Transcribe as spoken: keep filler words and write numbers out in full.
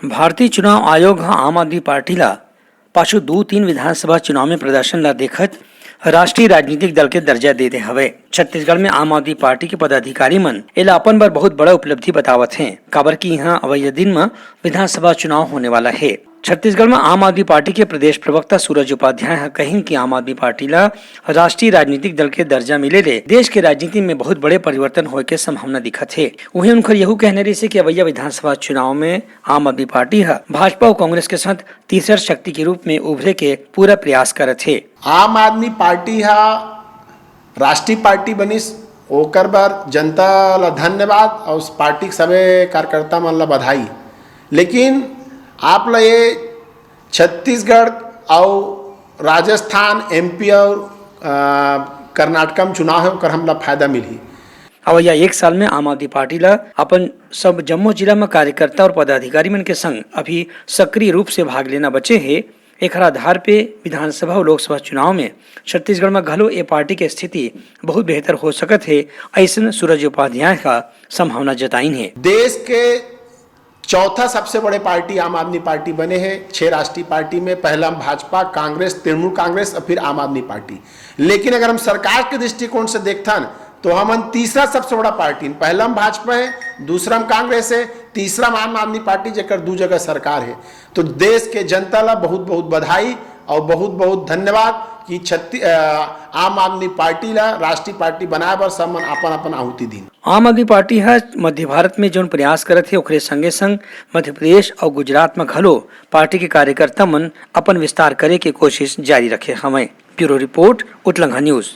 भारतीय चुनाव आयोग ह आम आदमी पार्टी ला पाछू दू तीन विधानसभा चुनाव में प्रदर्शन ला देखत राष्ट्रीय राजनीतिक दल के दर्जा दे दे हवे। छत्तीसगढ़ में आम आदमी पार्टी के पदाधिकारी मन एला अपन बर बहुत बड़ा उपलब्धि बतावत हें, काबर कि इहाँ अवइया दिन म विधानसभा चुनाव होने वाला हे। छत्तीसगढ़ में आम आदमी पार्टी के प्रदेश प्रवक्ता सूरज उपाध्याय ह कहिन कि आम आदमी पार्टी ला राष्ट्रीय राजनीतिक दल के दर्जा मिले ले देश के राजनीति में बहुत बड़े परिवर्तन होए के संभावना दिखत हे। उहें उनकर यहू कहना रहिसे कि अवइया विधानसभा चुनाव में आम आदमी पार्टी ह भाजपा अउ कांग्रेस के साथ तीसर शक्ति के रूप में उभरे के पूरा प्रयास करत हे। आम आदमी पार्टी ह राष्ट्रीय पार्टी बनिस, ओकर बर जनता ला धन्यवाद अउ उस पार्टी के सबे कार्यकर्ता मन ला बधाई। लेकिन आप ला ये छत्तीसगढ़ अउ राजस्थान, एमपी अउ, अ, कर्नाटक में चुनाव हे, ओकर हमला फायदा मिलही। अवइया एक साल में आम आदमी पार्टी ला अपन सब जम्मो जिला में कार्यकर्ता अउ पदाधिकारी मन के संग अभी सक्रिय रूप से भाग लेना बचे हे। एखर आधार पे विधानसभा अउ लोकसभा चुनाव में छत्तीसगढ़ में घलो ए पार्टी के स्थिति बहुत बेहतर हो सकत हे, अइसन सूरज उपाध्याय ह संभावना जताइन हे। देश के चौथा सबसे बड़े पार्टी आम आदमी पार्टी बने हे छह राष्ट्रीय पार्टी में। पहला भाजपा, कांग्रेस, तृणमूल कांग्रेस और फिर आम आदमी पार्टी। लेकिन अगर हम सरकार के दृष्टिकोण से देखथन तो हमन तीसरा सबसे बड़ा पार्टी, पहला में भाजपा हे, दूसरा में कांग्रेस हे, तीसरा में आम आदमी पार्टी, जेकर दू जगह सरकार हे। तो देश के जनता ला बहुत बहुत बधाई और बहुत बहुत धन्यवाद कि छत्ती-, अ, आम आदमी पार्टी ला राष्ट्रीय पार्टी बनाए बर सब मन अपन अपन आहुति दीन। आम आदमी पार्टी ह मध्य भारत में जौन प्रयास करत हे, ओकरे संगे संग मध्य प्रदेश अउ गुजरात म घलो पार्टी के कार्यकर्ता मन अपन विस्तार करे के कोशिश जारी रखे हवंय। Bureau report, Utlangha news.